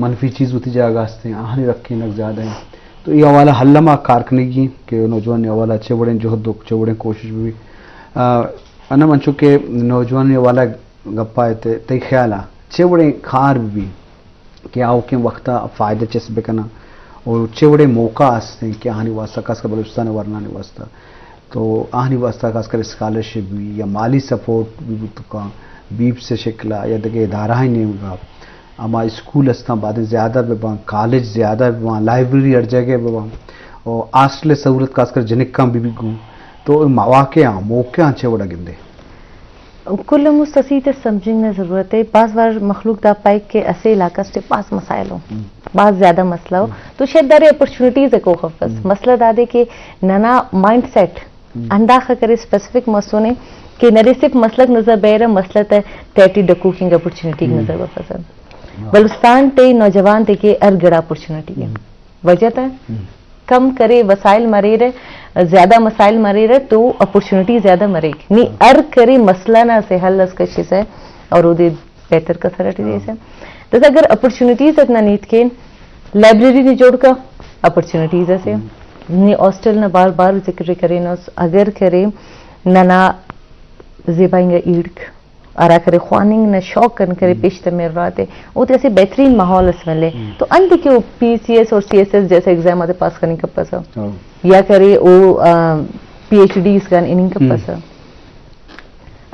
منفی چیز وتی جاگہ ہستیں، آہانی رکینگ زیادہ ہیں۔ تو یہ حوالہ حل ما کار کنگی کہ نوجوان حوالہ چے وڑیں جہد و چے وڑیں کوشش بھی۔ آ، انم انچو کہ نوجوان حوالہ گپا ہے، تئی خیال آ چے وڑیں کار بھی کہ آؤکیں وقتا فائدہ چست بکناں اور چے وڑیں موقع ہستیں کہ آہانی واسطہ، خاص کر بلوچستان ورنانی واسطہ، تو آہانی واسطہ خاص کر اسکالرشپ بھی یا مالی سپورٹ بھی بوت کاں، بیپ سے شکلا یا دگہ ادارہ نیمگا، ہما اسکول ہستاں بادیں زیادہ بہ باں، کالج زیادہ بہ باں، لائبریری ہر جگہ بہ باں، اور ہاسٹل سہولت خاص کر جنکاں بھی بھی گوں، تو مواقع آں، موقع آں چے وڑا گندے؟ کل مستثی تے سمجھنگ نہ ضرورت ہے۔ باز بار مخلوق دا پائک کہ اسے علاقہ سے باز مسائل ہو، باز زیادہ مسئلہ ہو، تو شاید دارے اپرچونیٹیز ہے کو خفس۔ مسئلہ دادے کہ ننا مائنڈ سیٹ انداخہ کرے اسپیسیفک مسونے کہ نرے صرف مسلک نظر بیرہ، مسئلہ تے ٹیٹی ڈکوکنگ اپرچونیٹی نظر بفسن۔ بلوچستان تے نوجوان تے کہ ہر گڑا اپرچونیٹی ہے۔ وجہ تا کم کرے، وسائل مریرہ، زیادہ مسائل مریرہ تو اپرچونیٹی زیادہ مریک۔ نی ہر کرے مسئلہ نا سے حل اس کشی سے اور اودے بہتر کسر اٹی دے سے۔ دس اگر اپرچونیٹیز اتنا نیت کین، لائبریری نے جوڑ کا اپرچونیٹیز اسے۔ نی ہاسٹل نا بار بار ذکر کرے نو، اگر کرے ننا زیبائیں ایڑک ہرا کرے خواننگ نا شوق کن کرے پیش تمیر راتے، او تے اسے بہترین ماحول اس ملے۔ تو انت کہ او پی سی ایس اور سی ایس ایس جیسے ایگزام آتے پاس کننگ کپسا۔ یا کرے او، آ، پی ایچ ڈیز گان اننگ کپسا۔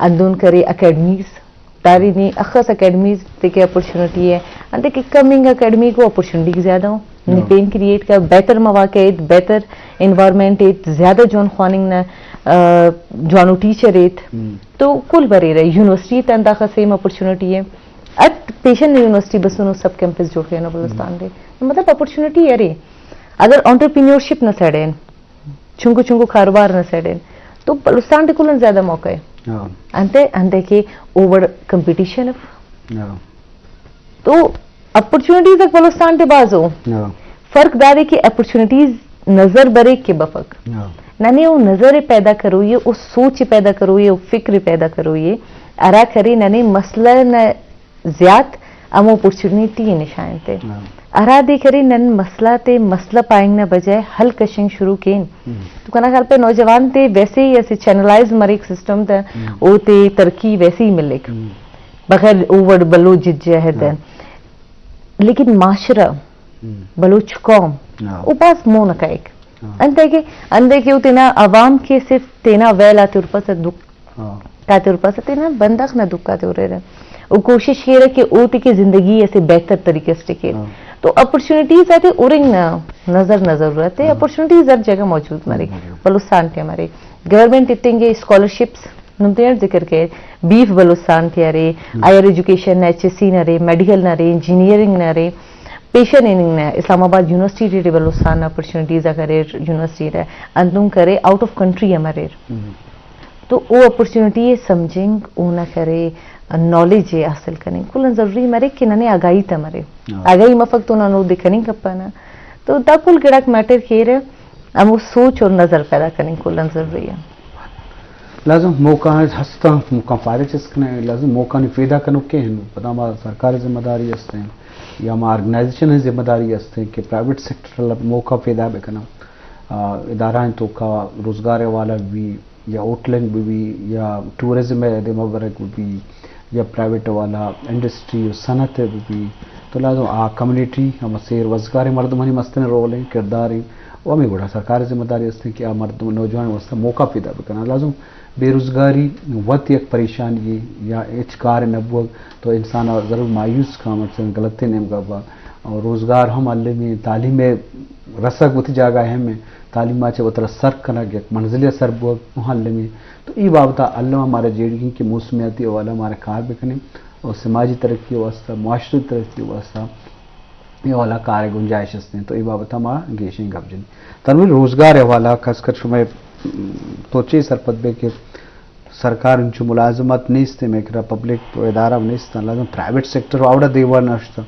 اندون کرے اکیڈمیز، داری نی اخس اکیڈمیز تے کہ اپرچونیٹی ہے۔ انت کہ کمنگ اکیڈمی کو اپرچونیٹی زیادہ ہو۔ نی پین کریٹ کا بہتر مواقع ایت، بہتر انوائرمنٹ ایت، زیادہ جوان خواننگ نا، آ، جوانو ٹیچر ایت۔ تو کل بریرہ، یونیورسٹی تا انداخہ سیم اپرچونیٹی ہے۔ ات پیشن یونیورسٹی بسنو سب کیمپس جوڑ کرینو بلوچستان دے۔ مطلب اپرچونیٹی ارے۔ اگر انٹرپرینیورشپ نہ سڑین، چنکو چنکو کاروبار نہ سڑین، تو بلوچستان دے کلن زیادہ موقع ہے۔ انتے، انتے کہ اوور کمپٹیشن اف۔ تو اپرچونیٹیز ایک بلوچستان تے باز ہو۔ فرق دارے کہ اپرچونیٹیز نظر برے کہ بفک۔ ننے او نظر پیدا کروئی، او سوچ پیدا کروئی، او فکر پیدا کروئی، ہرا کرے ننے مسئلہ نہ زیات ہمو اپرچونیٹی نشان تے۔ ہرا دے کرے نن مسئلہ تے مسئلہ پائنگ نہ بجائے حل کشنگ شروع کین۔ تو کنا خیال پہ نوجوان تے ویسے ہی اسے چینلائز مریک سسٹم تے، او تے ترقی ویسے ہی ملک۔ بغیر او وڑ بلوچ جدوجہد ء۔ لیکن معاشرہ، بلوچ قوم، او باز مون ء کائک۔ انت کہ، انت کہ او تینا عوام کے صرف تینا ویل آتے اورپس دکھ آتے اورپس تینا بندغ نہ دکھ آتے اورے رہے۔ او کوشش کیرہ کہ او تے کے زندگی اسے بہتر طریقے سے ٹکے۔ تو اپرچونیٹیز آتے اورنگ نہ نظر نہ ضرورت ہے، اپرچونیٹیز ہر جگہ موجود مرے، بلوچستان کے مرے۔ گورنمنٹ اتنگے اسکالرشپس نم تیار ذکر کے، بیف بلوچستان تیارے، ہائر ایجوکیشن، ایچ ایس سی نہ رے، میڈیکل نہ رے، انجینئرنگ نہ رے، پیشن اننگ نہ، اسلام آباد یونیورسٹی ٹی بلوچستان اپرچونیٹیز اگر یونیورسٹی رے، اندن کرے آؤٹ آف کنٹری ہم اریر۔ تو او اپرچونیٹی سمجھنگ، اونا کرے نالج حاصل کننگ کلن ضروری مرے کہ ننے آگاہی تا مرے۔ آگاہی مفک تو نن اودے کننگ کپنہ۔ تو دا کل گڑاک میٹر کیرہ۔ ہمو سوچ اور نظر پیدا کننگ کلن ضروری ہے۔ لازم موقع ہستاں، موقع فائدہ چست کنے، لازم موقع نی پیدا کنوکے ہیں، پدا ما سرکار ذمہ داری ہستیں یا ما آرگنائزیشن ذمہ داری ہستیں کہ پرائیویٹ سیکٹر موقع پیدا بکناں۔ آ، ادارہ ہیں تو کا روزگار حوالہ بھی، یا ہوٹلنگ بہ بی، یا ٹورزم ء دیما برگ بہ بی، یا پرائیویٹ والا انڈسٹری و صنعت بہ بی، تو لازم آ کمیونٹی ہم سیر وزگار مردمانی مستریں رول ہیں، کردار ہیں، و ہمیں گڑا سرکار ذمہ داری است کہ آ مردم نوجوان واسطہ موقع پیدا بکناں۔ لازم بے روزگاری وت یک پریشانی ہے، یا ہچ کار نہ بوگ تو انسان ضرور مایوس کا، مطلب غلطیں نیمگا با، اور روزگار ہم المی، تعلیم رسگ وتی جاگہ اہم ہے۔ تعلیم ء چہ وترا سر کنگ، یک منزلے ء سر بوگ مہلمی۔ تو ای بابت ء الم ء مارا جیڑگی کہ موسمیاتی حوالہ ء مارا کار بکنیں اور سماجی ترقی ء واستہ، معاشرتی ترقی ء واستہ اے حوالہ کار ء گنجائش است انت۔ تو ای بابت ء ما گیشیں گپ جنیں۔ تنویر، روزگار ء حوالہ خاص کر شما تو چے سرپد بے کہ سرکار انچو ملازمت نیست، مئے کرا پبلک ادارہ نیست، لازم پرائیویٹ سیکٹر آوڑا دیوان نشتا۔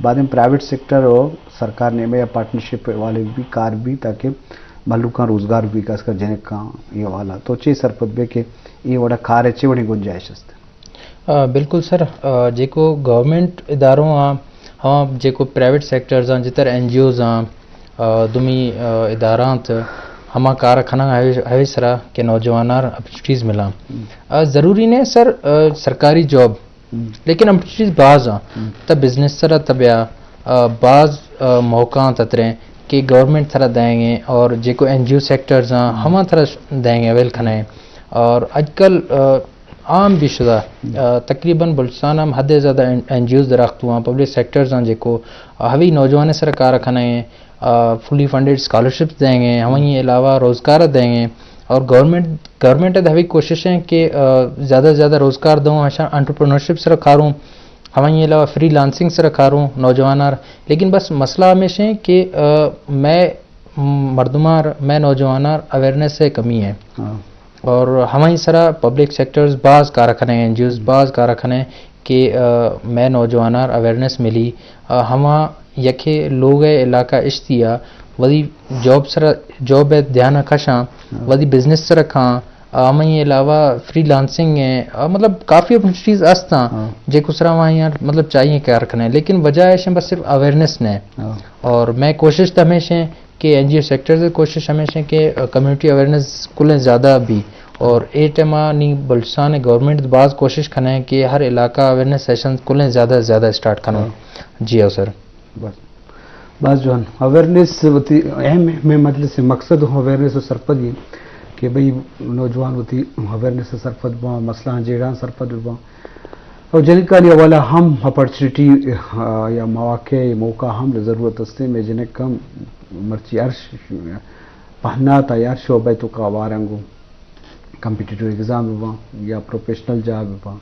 بعد پرائیویٹ سیکٹر و سرکار نیمے یا پارٹنرشپ والے بھی کار بھی تاکہ مھلوکاں روزگار بھی، خاص کر جنکاں یہ والا۔ تو چے سرپد بے کہ یہ وڑا کار ہے، چے وڑی گنجائش است؟ آ، بالکل سر، آ، جیکو گورنمنٹ اداروں آ ہاں، جیکو پرائیویٹ سیکٹرز آں، جتر این جی اوز آں، آ، دومی، آ، ادارہ آں، تو ہما کار کناں ہمے، ہمے سرا کہ نوجواناں اپرچونیٹیز ملاں۔ آ، ضروری نہ سر، آ، سرکاری جاب، لیکن اپرچونیٹیز باز آں۔ تا بزنس سرا تا بیا، آ، باز، آ، موقع آں تتریں کہ گورنمنٹ سرا دیں گے اور جیکو این جی او سیکٹرز آں، ہما سرا دیں گے، اویل کھنیں۔ اور آج کل، آ، عام بھی شدہ، آ، تقریباً بلوچستان ہم حد زیادہ این جی اوز درخت ہواں، پبلک سیکٹرز آں جیکو، آ، ہوی نوجوان سرا کار کھنیں، آ، فلی فنڈڈ اسکالرشپس دیں گے، ہمیں علاوہ روزگار دیں گے۔ اور گورنمنٹ، گورنمنٹ اد ہوی کوشش ہیں کہ، آ، زیادہ زیادہ روزگار دوں، ہشان انٹرپرینورشپ سرا کاروں، ہمیں علاوہ فری لانسنگ سرا کاروں نوجواناں۔ لیکن بس مسئلہ ہمیش ہیں کہ، آ، میں مردماں، میں نوجواناں اویئرنس سے کمی ہے۔ اور ہمیں سرا پبلک سیکٹرز باز کار کھنیں، این جی اوز باز کار کھنیں کہ، آ، میں نوجواناں اویئرنس ملی، آ، ہما یکے لوگ علاقہ اشتیا، ودی جاب سرا، جاب دھیان کشاں، ودی بزنس سرا کھاں، آ، ہمیں علاوہ فری لانسنگ ہیں، آ، مطلب کافی اپرچونیٹیز استاں، جیکو سرا وہاں یار مطلب چاہیے کار کھنیں، لیکن وجہ ایش ہیں بس صرف اویئرنس نے۔ اور میں کوشش تو ہمیش ہیں کہ این جی او سیکٹرز کوشش ہمیش ہیں کہ، آ، کمیونٹی اویئرنس کلیں زیادہ بھی، اور اے ٹائم آ نی بلوچستان گورنمنٹ باز کوشش کھنیں کہ ہر علاقہ اویئرنس سیشن کلیں زیادہ زیادہ اسٹارٹ کھنوں۔ جی ہاں سر۔ بس۔ باز جوان۔ اویئرنس وتی اہم، اہم مجلس مقصد ہوں اویئرنس و سرپدی کہ بھئی نوجوان وتی اویئرنس سرپد باں، مسئلہ جیڑاں سرپد باں۔ اور جنکانی حوالہ ہم اپرچونیٹی، آ، یا مواقع، موقع ہم ضرورت ہستیں۔ میں جنک ہم مرچی عرش پہنات یا عرش و بیتو کا وارنگو۔ کمپیٹیٹیو ایگزام بہ باں یا پروفیشنل جاب بہ باں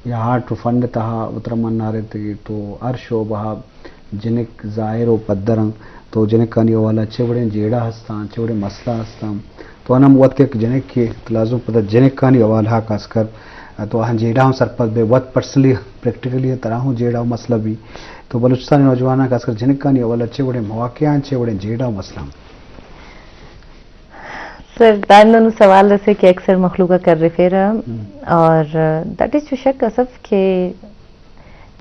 یا آرٹ و فن تہا وترا من نارتگی تو ہر شعبہ جنک ظاہر و پدراں تو جنکانی حوالہ چہ وڑیں جیڑہ ہستاں، چہ وڑیں مسئلہ ہستاں۔ تو انم وت یک جنک کے لازم پدا جنکانی حوالہ خاص کر تو آہاں جیڑہ ہم سرپد بے وت پرسنلی پریکٹیکلی ترا ہوں جیڑہ و مسئلہ بھی تو بلوچستانی نوجواناں خاص کر جنکانی حوالہ چہ وڑیں مواقع آں، چہ وڑیں جیڑہ و مسئلہ آں۔ سر، دا نوں سوال رسے کہ اکثر مخلوق ء کر رفیرہ اور دیٹ از چو شک اسف کہ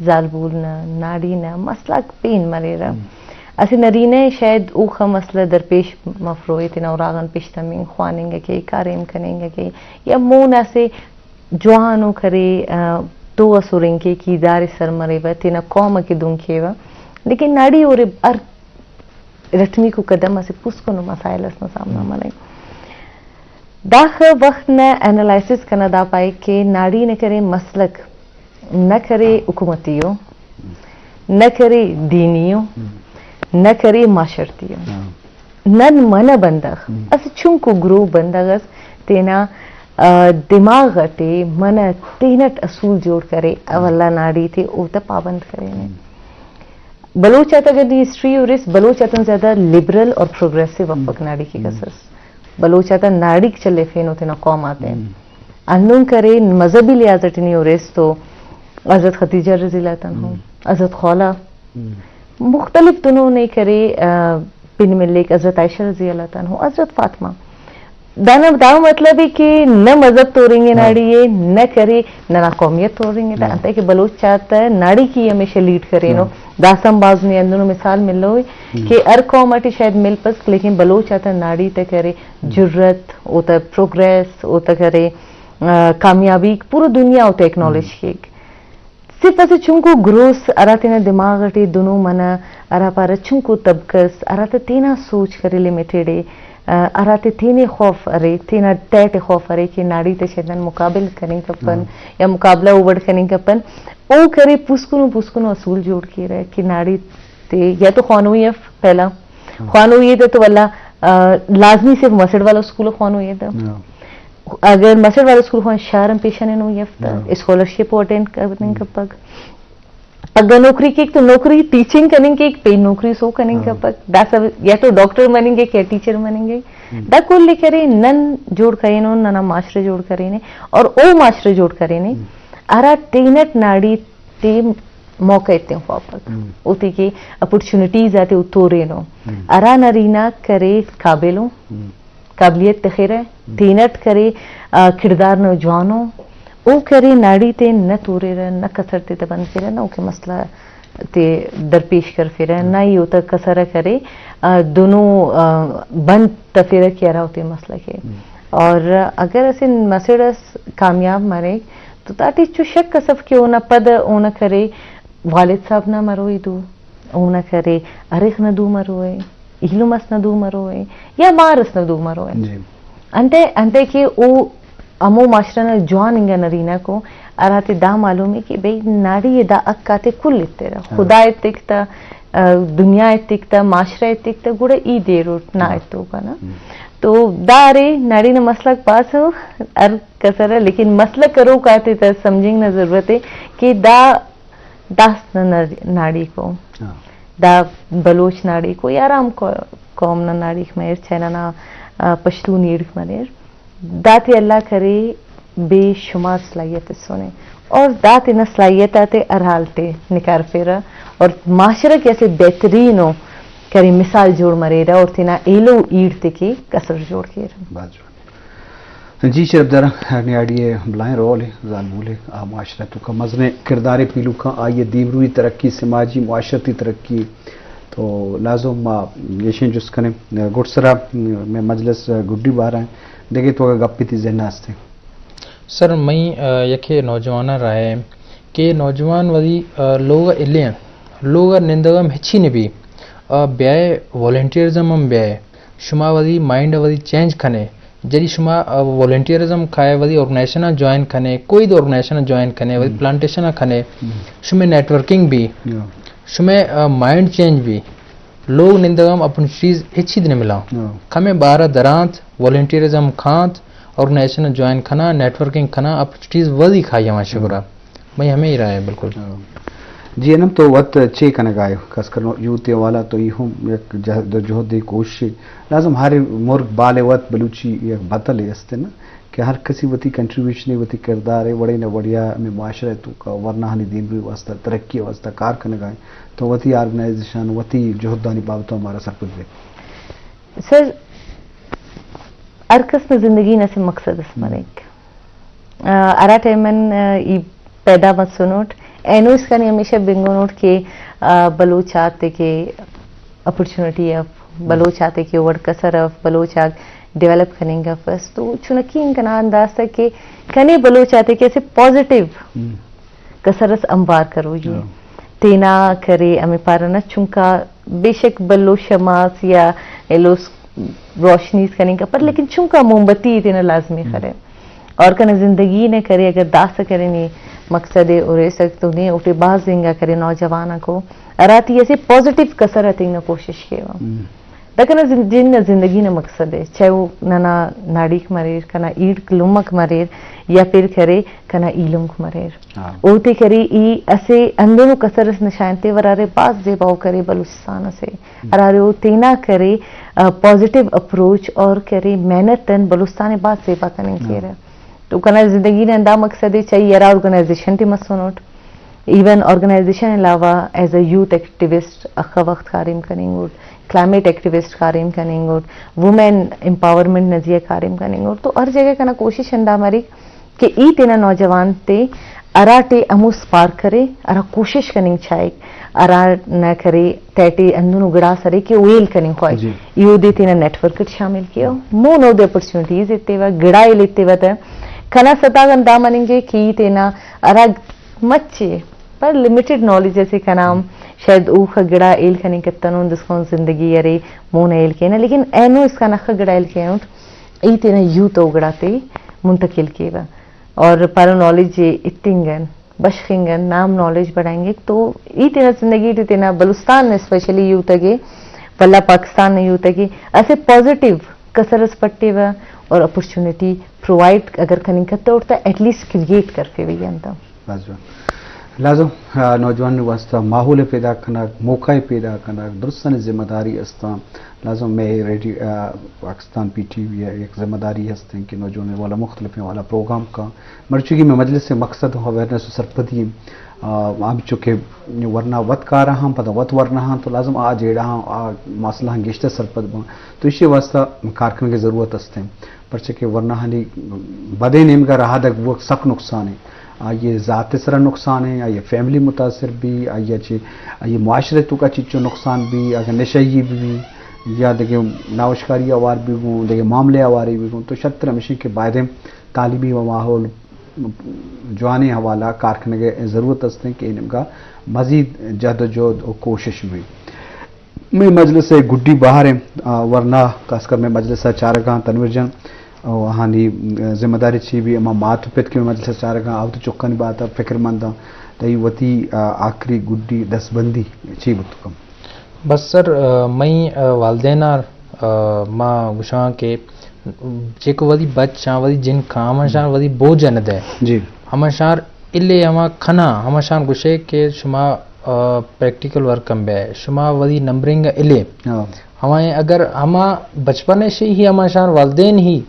زالبول نا، ناڑی نا مسئلہ پین مریرہ۔ اسہ نرینہ ء شاید اوخہ مسئلہ درپیش مفروئے، تینا اراغان پیش تمنگ، خواننگ ء کہ، کاریم کننگ ء کہ، یا مون اسہ جوانو کرے، آ، دو اسرنگ کے کہ ادارے سر مریوہ، تینا قوم ء کہ دن کیوہ، لیکن ناڑی اورے ہر ارٹمیکو قدم اسہ پوسکنو مسائل اس نا سامنا مریک۔ داخہ وخت نہ اینالائسس کنا دا پائک کہ ناڑی نہ کرے مسلک، نہ کرے حکومتی ء، نہ کرے دینی ء، نہ کرے معاشرتی ء۔ نن منہ بندغ، اسہ چنکو گروہ بندغ اس تینا، آ، دماغ اٹی منہ تینٹ اصول جوڑ کرے، اولا ناڑی تے اوتا پابند کرینے۔ بلوچ آتا اگر نی ہسٹری ہُرس، بلوچ آتون زیادہ لبرل اور پروگریسو افک ناڑی کہ کس اس۔ بلوچ آتا ناڑیک چلیفینو تینا قوم آتے۔ ہندن کرے مذہبی لحاظ اٹی نی ہُرس تو حضرت خدیجہ رضی اللہ تعالیٰ عنہ، حضرت خولہ، مختلف دنو نے کرے، آ، پن ملیک حضرت عائشہ رضی اللہ تعالیٰ عنہ، حضرت فاطمہ۔ دانا دا مطلب ہے کہ نہ مذہب تورنگ ناڑی ہے، نہ کرے ننا قومیت تورنگ ہے۔ انتئے کہ بلوچ چاہتا ہے ناڑی کی ہمیشہ لیڈ کرینو۔ داسم باز نے اندنو مثال ملو ہے کہ ہر قوم اٹی شاید مل پسک، لیکن بلوچ آتا ناڑی تا کرے جرت، اوتا پروگریس، اوتا کرے، آ، کامیابی، پورا دنیا اوتا ایکنالج کیک۔ صرف اسہ چنکو گروس ہرا تینا دماغ اٹی دنو منہ، ہرا پارہ چنکو طبقہ اس، ہرا تہ تینا سوچ کرے لمیٹڈ ء، آ، ہرا تہ تینے خوف ارے، تینا تہٹ ء خوف ارے کہ ناڑی تہ شاید نن مقابل کننگ کپن یا مقابلہ او وڑ کننگ کپن، او کرے پوسکنو پوسکنو اصول جوڑ کیرہ کہ ناڑی تے یا تو خوانوئی اف پہلا، خوانوئی ء تہ تو ولدا، آ، لازمی صرف مسڑ والا اسکول خوانوئی ء تہ۔ اگر مسڑ والا اسکول خوان شار ہم پیشن نوئی اف تہ اسکالرشپ اٹینڈ کننگ کپک۔ اگہ نوکری کیک تو نوکری ٹیچنگ کننگ کیک، پین نوکری سو کننگ کپک۔ داسہ یا تو ڈاکٹر مننگ ء یا ٹیچر مننگ ء۔ دا کل کرے نن جوڑ کرینو، ننا معاشرہ جوڑ کرینے اور او معاشرہ جوڑ کرینے ہرا تینٹ ناڑی تے موقع ایتن خواپک۔ اوتے کہ اپرچونٹیز آتے او تورینو۔ ہرا نرینہ کرے قابلو، قابلیت تخرہ، تینٹ کرے، آ، کڑدار نو جوانو، او کرے ناڑی تے نہ توریرہ، نہ کسر تے تہ بند کیرہ، نہ اوکے مسئلہ تے درپیش کرفیرہ، نہ ای اوتا کسر ء کرے، آ، دونوں، آ، بند تفیرہ کہ ہرا وتی مسئلہ کے۔ اور اگر اسے مسڑ اس کامیاب مرے تو داٹی چو شک اسف کہ اونا پد اونا کرے والد صاحب نا مروئی دو، اونا کرے ارخ نا دو مروئے، ایلم اس نا دو مروئے، یا مار اس نا دو مروئے۔ جی۔ انتئے، انتئے کہ او ہمو معاشرہ نا جوان انگا نرینہ کو، ہراتے دا معلوم ء کہ بھئی ناڑی ء دا حق آتے کل ایترہ۔ ہاں۔ خدا ایتک تا، آ، دنیا ایتک تا، معاشرہ ایتک تا، گڑا ای دیر اٹ نا ہاں۔ ایتو کنا۔ ہم۔ تو دا ارے ناڑی نا مسئلہ پاس ہو، ہر کسر ء، لیکن مسئلہ کروک آتے تا سمجھنگ نا ضرورت ء کہ دا داس نا ناڑی کو۔ ہاں۔ دا بلوچ ناڑی کو یا رام کو-، قوم نا ناڑیک مریر، چہ ننا، آ، پشتون ایڑک مریر۔ داتے اللہ کرے بے شمار صلاحیت سونے اور داتے نا صلاحیت آتے ہر حال تے نکار پیرا اور معاشرہ کے اسے بہترین و کرے مثال جوڑ مریرا اور تینا ایلو ایڑ تے کے کسر جوڑ کیرا۔ باز جوان۔ جی شرف دار، نیاڑی ء بلائیں رول ء زالبول ء آ معاشرہ توکا مزنیں کردارے پیلو کن، آئی ء دیمروئی ترقی، سماجی معاشرتی ترقی تو لازم ما گیشیں جست کنیں۔ گڈسرا مئے مجلس گڈی بارہ ء دگہ تو اگہ گپے تی ذہن ء ہستیں۔ سر، مئی، آ، یکے نوجواناں رائے کہ نوجوان وتی، آ، لوگ ء الیں، لوگ ء نندگ ہم ہچی نہ بی، آ، بیائے والنٹیئرزم ہم بیائے، شما وتی مائنڈ ء وتی چینج کنے، جدی شما، آ، والنٹیئرزم کھائے، وتی آرگنائزیشن ء جوائن کنے، کوئی دو آرگنائزیشن ء جوائن کنے، وتی ہم۔ پلانٹیشن ء کنے، ہم۔ شمے نیٹورکنگ بی، ہاں۔ شمے، آ، مائنڈ چینج بی، لوگ نندگ ہم اپرچونیٹیز ہچی دے نہ ملاں۔ ہاں۔ کمے بارہ درانت، والنٹیئرزم کھانت، آرگنائزیشن ء جوائن کھنا، نیٹورکنگ کھنا، اپرچونیٹیز وزی کھائی ہما شکرا۔ ہم۔ مئی ہمے رائے بالکل۔ ہاں۔ جی انم تو وت چے کنگا ئے؟ خاص کر یوتھ ء حوالہ تو ای ہم یک جہد و جہد ء کوشش ئے۔ لازم ہر مرگ بال ء وت بلوچی یک بتلے است نا کہ ہر کسی وتی کنٹریبیوشن ئے، وتی کردار ئے، وڑے نہ وڑیا ہمے معاشرہ ء توکا ورناہانی دیمروی واسطہ، ترقی ء واسطہ کار کنگا ئے۔ تو وتی آرگنائزیشن، وتی جہدانی بابت ء مارا سرپد بے۔ سر، ہر کس نا زندگی نا اسہ مقصد اس مریک۔ آ، ہرا ٹائم من، آ، ای پیدا مسنٹ، اینو اسکانی ہمیشہ بنگنٹ کہ، آ، بلوچ آتے کہ اپرچونٹی اف، بلوچ آتے کہ وڑ کسر اف، بلوچ آک ڈیولپ کننگ افس۔ تو چنکی ان کنا انداز تھا کہ کنے بلوچ آتے کہ اسہ پازیٹیو ہم۔ کسر اس امبار کروئی ء۔ ہاں۔ تینا کرے ہمے پارہ نا چنکا بے شک بلو شماس یا ایلو س-، روشنی اس کننگ کپر، لیکن چنکا موم بتی تینا لازمی ہم۔ خرے۔ اور کنا زندگی نے کرے اگر داسہ کرے نی مقصد ء اریسک تو نے اوٹے باز انگا کرے نوجوان کو ہراتی اسہ پازیٹیو کسر ء تنگ نا کوشش کیوہ۔ ہم۔ دا کنا زند-، جند نا زندگی نا مقصد ء، چاہے او ننا ناڑیک مریر، کنا ایڑک لمک مریر، یا پھر کرے کنا ایلمک مریر۔ ہاں۔ اوتے کرے ای اسہ ہندنو کسر اس نشان تے ورارے باز زیباؤ کرے بلوچستان اسے۔ ہم۔ ہرارے او تینا کرے، آ، پازیٹیو اپروچ اور کرے محنت تن بلوچستان ء باز زیبا کننگ ہاں۔ کیرہ۔ تو کنا زندگی نا ہندا مقصد ء چاہیے ہرا آرگنائزیشن ٹی مسونٹ، ایون آرگنائزیشن علاوہ ایز اے یوتھ ایکٹیوسٹ اخہ وخت کاریم کننگ اٹ، کلائمیٹ ایکٹیوسٹ کاریم کننگ اٹ، وومن امپاورمنٹ نا زیہا کاریم کننگ اٹ۔ تو ہر جگہ کنا کوشش ہندا مریک کہ ای تینا نوجوان تے ہراٹے ہمو سپارک کرے، ہرا کوشش کننگ چاہک، ہرا نہ کرے، تیٹی ہندنو گڑاس ارے کہ او ہیل کننگ خواہک۔ جی۔ ای اودے تینا نیٹ ورک اٹ شامل کیو۔ ہاں۔ مون اودے اپرچونیٹیز ایتیوہ، گڑا ہیل ایتیوہ تہ۔ کنا ستا غان دا مننگے کہ ای تینا ہرا مچے پر لمیٹڈ نالج اسے کنا ہم شاید اوخہ گڑا ہیل کننگ کتنو، دسکان زندگی ارے مون ہیل کینہ، لیکن اینو اسکان اخہ گڑا ہیل کینٹ، ای تینا یوتھ او گڑاتے منتقل کیوہ۔ اور پارو نالج اتنگن، بشخنگن، نام نالج بڑھائیں گے۔ تو ای تینا زندگی ٹی تینا بلوچستان نا اسپیشلی یوتھ اگے، ولا پاکستان نا یوتھ اگے اسہ پازیٹیو کسر اس پٹیوہ اور اپرچونٹی پرووائڈ اگر کننگ کتوٹ تا ایٹ لیسٹ کریئیٹ کرفیوہ ای انت۔ باز جوان۔ لازم، آ، نوجوان واسطہ ماحول پیدا کنگ، موقع پیدا کنگ، درستانی ذمہ داری استاں۔ لازم مئے ریڈیو، آ، پاکستان پی ٹی وی ء یک ذمہ داری ہستیں کہ نوجوانیں والا مختلفیں والا پروگرام کاں۔ مرچیگی میں مجلس مقصد اویئرنس و سرپدی، آ، ہم چونکہ ورنا وت کارا ہم پدا وت ورنا ہم تو لازم آ جیڑا ہم آ مسئلہ ہم گیشتر سرپد باں۔ تو اسی واسطہ کار کنگ ضرورت ہستیں۔ پرچہ کہ ورناہانی بدیں نیمگا رہادگ بوگ سک نقصانے۔ آئی ءِ ذات ءِ سرا نقصان ایں، آئی ءِ فیملی متاثر بی، آئی ءَ چہ، آئی ءِ معاشرہ ءِ توکا چچو نقصان بی، اگاں نشئی بی، بی یا دگہ ناوشکاری ءَ ہوار بی گوں، دگہ معاملے ءَ ہوار بی گوں، تو شرتر ہمیش ایں کہ بایدیں تعلیمی و ماحول جوانیں حوالہ کار کنگ ءِ ضرورت است ایں کہ اے نیمگا مزید جد و جہد و کوشش بی۔ مئے مجلس ءِ گڈی بہر ایں، آ، ورنا خاص کر مئے مجلس ءَ چارگاں تنویر جان، او آہانی، م، ذمہ داری چی بی، ہما مات و پت کہ مئے مجلس ءَ چارگاں، آ وتی چکانی بابت ءَ فکرمنداں، تئی وتی، آ، آخری گڈی دستبندی چی بوت کن؟ بس سر، آ، مئی، آ، والدین ءَ، آ، ما گوشاں کہ چیکو وتی بچ آں، وتی جنک آں، ہما شان وتی بوجھ ءَ نہ دئے۔ جی۔ ہما شان الے ہما کھنا، ہما شان گوشے کہ شما، آ، پریکٹیکل ورک ءَ بئے، شما وتی نمبرنگ ءَ الے۔ ہاں۔ ہما اگر ہما بچپن ءَ شی ہی ہما شان والدین ہی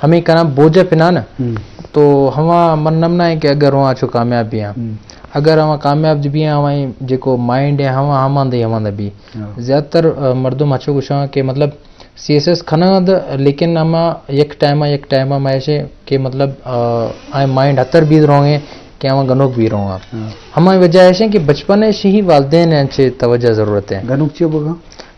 ہمے کنا بوجھ ءَ پنان، ہم۔ تو ہما من نمنا ایں کہ اگر ہما چو کامیاب بیاں۔ ہم۔ اگر ہما کامیاب بیاں، ہما جیکو مائنڈ ایں، ہما ہما دے ہما دے بی۔ ہاں۔ زیادہ تر، آ، مردم ہچو گوشاں کہ مطلب سی ایس ایس کھناں د-، لیکن ہما یک ٹائم ءَ، یک ٹائم ءَ ما ایشے کہ مطلب، آ، آئیں مائنڈ ہتر بیت رونگ ایں کہ ہما گنوک بیت رونگ ایں۔ ہاں۔ ہما وجہ ایشیں کہ بچپن ءَ شی ہی والدین ءَ چہ توجہ ضرورت ایں۔ گنوک چی بوگا؟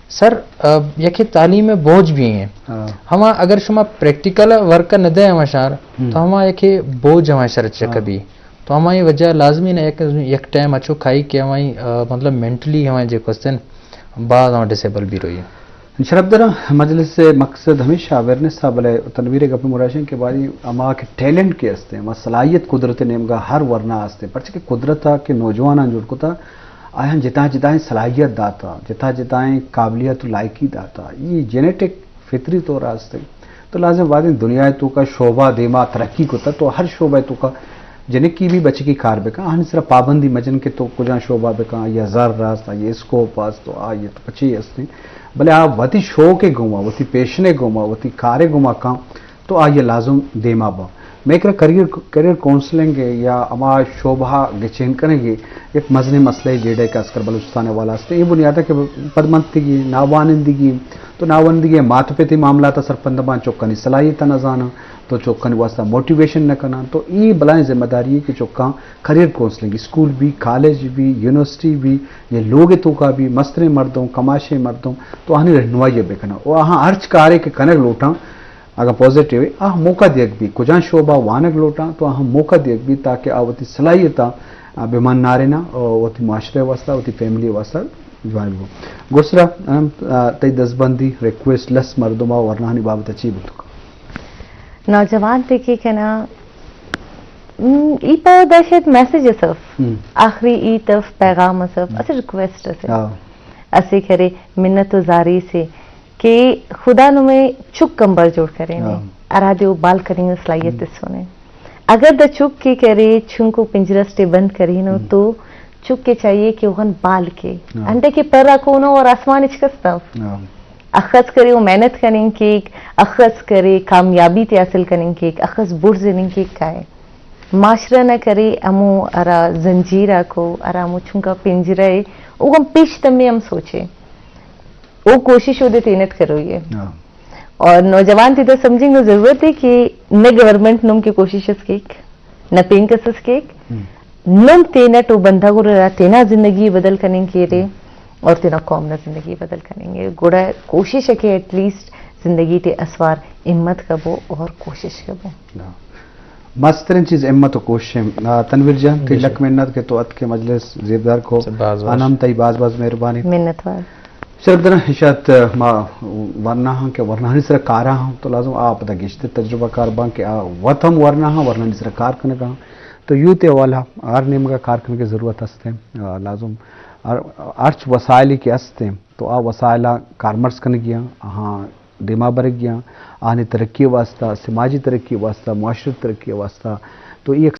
سر، آ، یکے تعلیم ءِ بوجھ بی ایں۔ ہاں۔ ہما اگر شما پریکٹیکل ورک نہ دئے ہما شار، ہم۔ تو ہما یکے بوجھ ہما شر چک ہاں۔ بی۔ تو ہمائی وجہ لازمی نہ یک، یک ٹائم اچو کھائی کہ ہمائی، آ، مطلب مینٹلی ہمائی جے کوستن باز ہم ڈسیبل بی روئی۔ شرفدار، مجلس ءِ مقصد ہمیش ایں اویئرنس ءَ، بلے تنویر ءِ گپ ءَ مراد ایش ایں کہ باری ہما کہ ٹیلنٹ کہ است ایں، ہما صلاحیت قدرت ءِ نیمگا ہر ورنا است ایں، پرچہ کہ قدرت ءَ کہ نوجواناں جوڑ کتا، آیاں جتاں جتائیں صلاحیت داتا، جتاں جتائیں قابلیت و لائقی داتا، یہ جینیٹک فطری طور است ایں۔ تو لازم بایدیں دنیا ءِ توکا شعبہ دیما ترقی کتا، تو ہر شعبہ ءِ توکا جنکی بی بچکی کار بکن، آہانی سرا پابندی مجن کہ تو کجا شعبہ بکن، یا زر است، یا اسکوپ است، تو آ یہ تو پچے است ایں۔ بلے آ وتی شوق ءِ گوما، وتی پیشن ءِ گوما، وتی کار ءِ گوما کن، تو آئی ءَ لازم دیما باں۔ مئے کرا کریئر، کریئر کونسلنگ ءِ یا ہما شعبہ ءَ گچین کنگ ءِ یک مزنیں مسئلہ ءِ جیڑہ کہ خاص کر بلوچستان ءِ حوالہ است ایں۔ اے بنیاد ءَ کہ پدمنتگی، ناوانندگی، تو ناوانندگی ءِ مات پت ءِ معاملات ءَ سرپند باں، چکانی صلاحیت ءَ نہ زاناں، تو چکانی واسطہ موٹیویشن نہ کناں، تو اے بلائیں ذمہ داری ایں کہ چکاں کریئر کونسلنگ، اسکول بی، کالج بی، یونیورسٹی بی، یا لوگ ءِ توکا بی، مستریں مردم، کماشیں مردم، تو آہانی رہنمائی ءَ بکناں۔ و آہاں ہرچ کارے کہ کنگ لوٹاں، اگاں پازیٹیو ایں، آ موقع دیگ بی، کجام شعبہ وانگ لوٹاں، تو آہاں موقع دیگ بی تاکہ آ وتی صلاحیتاں، آ، بہ من ناریناں، آ، وتی معاشرہ ءِ واسطہ، وتی فیملی ءِ واسطہ جوان بو۔ گڈسرا، آ، تئی دزبندی، ریکویسٹ، لس مردم ءَ ورناہانی بابت ءَ چی بوتگ؟ نوجوان تے کہ کنا، ہم، ای پہ دہشت میسج اسف، ہم۔ آخری ای تف پیغام اسف، ہم۔ اسے ریکویسٹ اسے۔ ہاں۔ اسے کرے منت و زاری سے کہ خدا نمے چک کمبر جوڑ کرے نے، ہاں۔ ارا دے و بال کریں صلاحیت ہم۔ سونے۔ اگر دا چک کے کرے چنکو پنجرہ سٹے بند کرے نو ہم۔ تو چک کے چاہیے کہ اوغن بال کے۔ ہاں۔ انڈے کے پر رکھو نو اور آسمان اچ کستا۔ ہاں۔ اخس کرے و محنت کنیں کیک، اخس کرے کامیابی تے حاصل کنیں کیک، اخس برز انیں کیک کائے۔ معاشرہ نہ کرے ہمو ارا زنجیرہ کو، ارا ہمو چنکا پنجرہ اے، او ہم پیش تمے ہم سوچے۔ او کوشش اودے تینت کروئی اے۔ ہاں۔ اور نوجوان تے دا سمجھنگ ضرورت اے کہ نہ گورنمنٹ نم کے کوشش اس کیک، نہ پینکس اس کیک، ہم۔ نم تینٹ او بندہ گڑا تینا زندگی بدل کنیں کیرے ہم۔ اور تینا قوم نا زندگی بدل کنیں گے۔ گڑا کوشش اے کہ ایٹ لیسٹ زندگی تے اسوار ہمت کبو اور کوشش کبو۔ ہاں۔ مسترین چیز ہمت و کوشش اے۔ آ، تنویر جان، تئی جی، جی۔ لک منت کہ تو اتکے مجلس زیبدار کو۔ باز باز۔ آنم تئی باز باز مہربانی۔ منت وار۔ شرف درا اشات ما ورناہاں کہ ورناہانی سرا کارا ہاں تو لازم آ پدا گیشتر تجربہ کار باں کہ آ وت ہم ورناہاں، ورناہانی سرا کار کنگا ہاں۔ تو یوتھ ءِ حوالہ ہر نیمگا کار کنگ ءِ ضرورت است اے۔ آ، لازم ہر، ہرچ وسائلی کہ است اے تو آ وسائلا کارمرز کنگی ہاں، آہاں دیما برگی ہاں، آہانی ترقی واسطہ، سماجی ترقی واسطہ، معاشرتی ترقی واسطہ تو اے یک